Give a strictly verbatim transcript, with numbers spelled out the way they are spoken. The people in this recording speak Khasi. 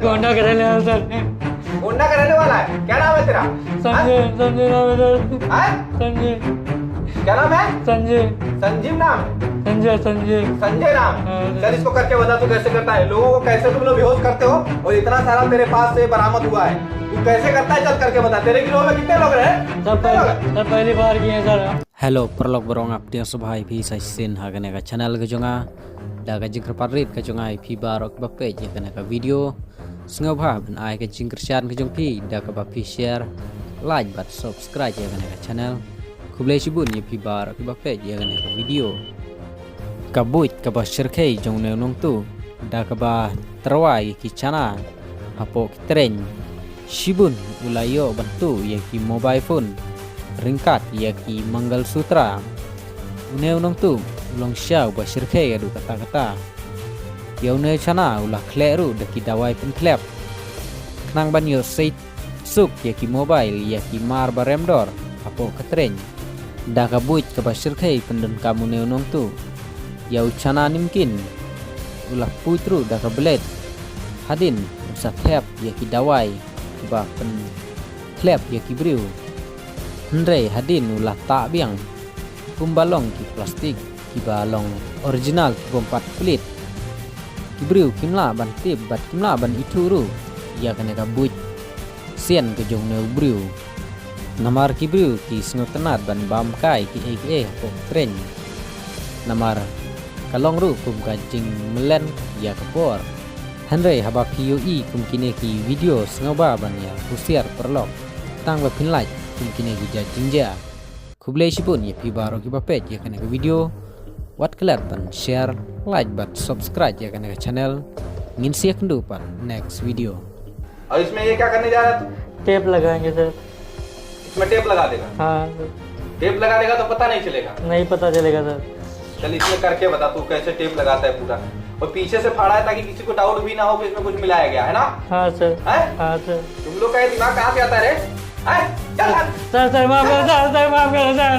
गोंडा का रहने वाला सर। गोंडा का रहने वाला है? क्या नाम है तेरा? संजय, हाँ? संजय नाम है सर। हाँ? संजय। क्या नाम है? संजय। संजीव नाम? संजय, संजय। संजय नाम? हाँ, सर। चल, इसको करके बता, तू कैसे करता है, लोगों को कैसे तुम लोग बेहोश करते हो और इतना सारा तेरे पास से बरामद हुआ है, तू कैसे करता है? चल, करके बता। तेरे गिरोह में कितने लोग रहे? सर, कितने लोग हैं? सर, पहली बार किए हैं सर। Hello paralok baroh, nga pdiang sngewbha ïa phi sa shisien ha kane ka channel ka jong nga. Da ka jingkyrpad rit ka jong nga ïa phi baroh kiba peit ïa kane ka video, sngewbha ban ai ka jingkyrshan ka jong phi da kaba phi share, like bad subscribe ïa kane ka channel. Khublei shibun ïa phi baroh kiba peit ïa kane ka video. Ka buit kaba shyrkhei jong une u nongtuh da kaba tyrwa ïa ki chana hapoh ki treiñ. Shibun u la ïoh ban tuh ïa ki mobile phone ryngkat ïa ki mangalsutra. Une u nongtuh u long shisha uba shyrkhei haduh katta katta. Ïa une u chana u la khleh ruh da ki dawai pynkhlep khnang ban ïoh sei suk ïa ki mobile ïa ki mar ba rem dor hapoh ka treiñ. Da ka buit kaba shyrkhei pyndonkam une u nongtuh, ïa u chana nimkin u la puit ruh da ka blade hadien u sa thep ïa ki dawai kiba pynkhlep ïa ki briew. Hynrei hadien u la tah biang kumba long ki plastik kiba long original kibym pat plie. Ki briew kim lah ban tip bad kim lah ban ithuh ruh ïa kane ka buit sian ka jong une u briew. Namar ki briew ki sngewtynnat ban bam kai kiei kiei hapoh treiñ. Namar ka long ruh kum ka jingmlien ïa ka por. Hynrei haba phi ïohi kum kine ki video, sngewbha ban ïa husiar paralok tang ba phin lait kum kine ki jait jingjia. Khublei shibun ïa phi baroh kiba peit ïa kane ka video. Wat klet ban share, like bad subscribe ïa kane ka channel. Ngin sa ïakynduh pat next video. और इसमें ये क्या करने जा रहा है तू? टेप लगाएंगे सर। इसमें टेप लगा देगा? हाँ सर। टेप लगा देगा तो पता नहीं चलेगा? नहीं पता चलेगा सर। चल, इसमें करके बता तू कैसे टेप लगाता है पूरा। और पीछे से फाड़ा है ताकि किसी को डाउट भी ना हो कि इसमें कुछ मिलाया गया है ना? हाँ सर। हैं? हाँ सर। तुम लोग का ये दिमाग कहाँ से आता है रे? हैं? चल, चल। सर, सर, माफ करो सर, सर, माफ करो सर।